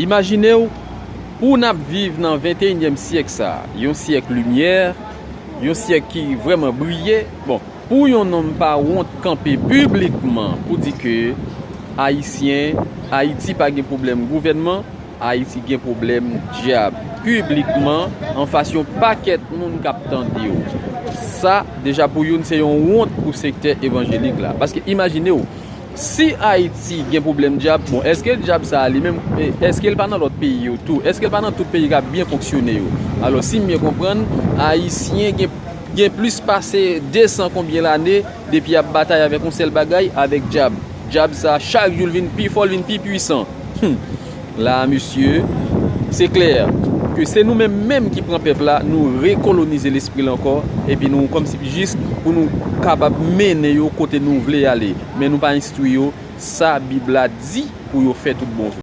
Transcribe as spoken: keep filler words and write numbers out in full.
Imajine w, pou n ap viv nan venteyinyèm syèk sa a, yon syèk limyè, yon syèk ki vrèman briye, bon, pou yon nonm pa wont kanpe piblikman pou di ke Ayisyen, Ayiti pa gen pwoblèm gouvènman, Ayiti gen pwoblèm dyab, piblikman, anfas yon pakèt moun k ap tande w. Sa, deja pou youn, se yon wont pou sektè evanjelik la. Paske imajine w, si Ayiti gen pwoblèm dyab, bon, èske dyab sa a li menm, e, èske l pa nan lòt peyi yo tou? Èske l pa nan tout peyi k ap byen fonksyone yo? Alò, si m byen konprann, Ayisyen gen, gen plis pase de san konbyen lane depi y ap batay avèk yon sèl bagay, avèk dyab. Dyab sa, chak jou l vin pi fò, l vin pi pwisan. Hmm. La, mesye, se klè ke se nou menm menm ki pran pèp la, nou rekolonize lespri l ankò, epi nou kòmsi jis pou nou kapab mennen yo kote nou vle y ale. Men nou pa enstwi yo sa Bib la di pou yo fè tout bon vre.